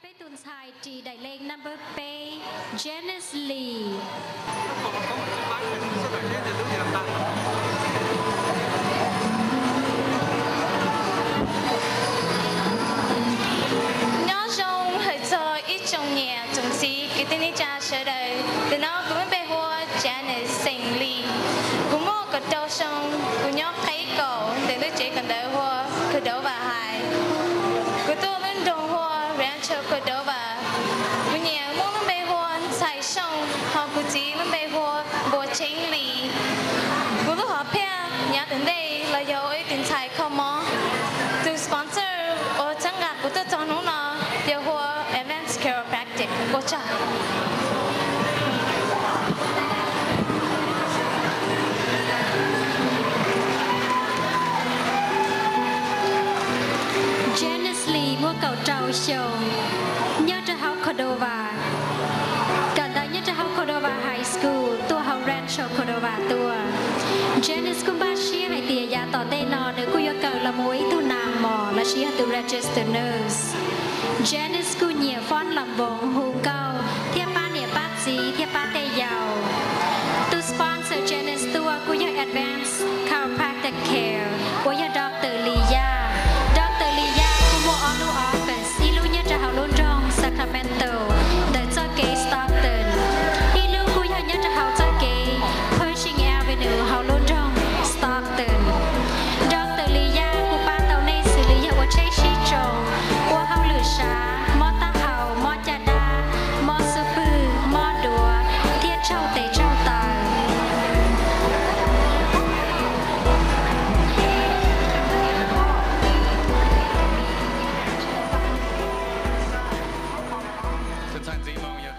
Peb tus ntxhais ris daim leej number peb, Janice Lee. Nyob zoo hais txog ib tsoom niam tsoom txiv kwv tij neej tsa sawv daws, tus no kuv lub npe hu ua Janice xeem Lee. Kuv muaj kaum rau xyoo, kuv nyob qeb kaum ntawm lub tsev kawm ntawv hu ua Cordova High. Kuv tuaj lub nroog hu ua Rancho Cordova. Kuv niam muaj lub npe hu ua Ntxhais Xyooj, ho kuv txiv lub npe hu ua Npuas Tsheb Lee. Kuv lub hom phiaj yav tom ntej los yog ua ib tug ntxhais kho mob. Tus sponsor uas txhawb nqa kuv tuaj txog hnub no yog hu ua Advanced Chiropractic. Ua tsaug. Janice Lee muaj kaum rau xyoo, nyob rau hauv Cordova, kawm ntawv nyob rau hauv Cordova High School, tuaj hauv Rancho Cordova tuaj. Janice kuj npaj siab hais tias yav tom ntej no nws kuj yuav kawm los mus ua ib tug nas mos lossis yog tus registered nurse. Janice kuj nyiam faib los npoos, hu nkauj, thiab pab niam pab txiv thiab pab tej yaus. Tus sponsor Janice tuaj kuj yog Advanced Chiropractic Care uas yog Doctor Lis Yaj. Doctor Lis Yaj kuj muaj ob lub office, ib lub nyob rau hauv lub nroog Sacramento ntawm txoj kev Stockton, ib lub kuj yog nyob rau hauv txoj kev Pershing Avenue hauv lub nroog Stockton. Doctor Lis Yaj kuj pab tau nej xws li yog ua tsheb sib tsoo, ua hauj lwm sav, mob taub hau, mob caj dab, mob xub pwg, mob duav, thiab tsaug tes tsaug taw. Tus ntxhais ntxiv moo yog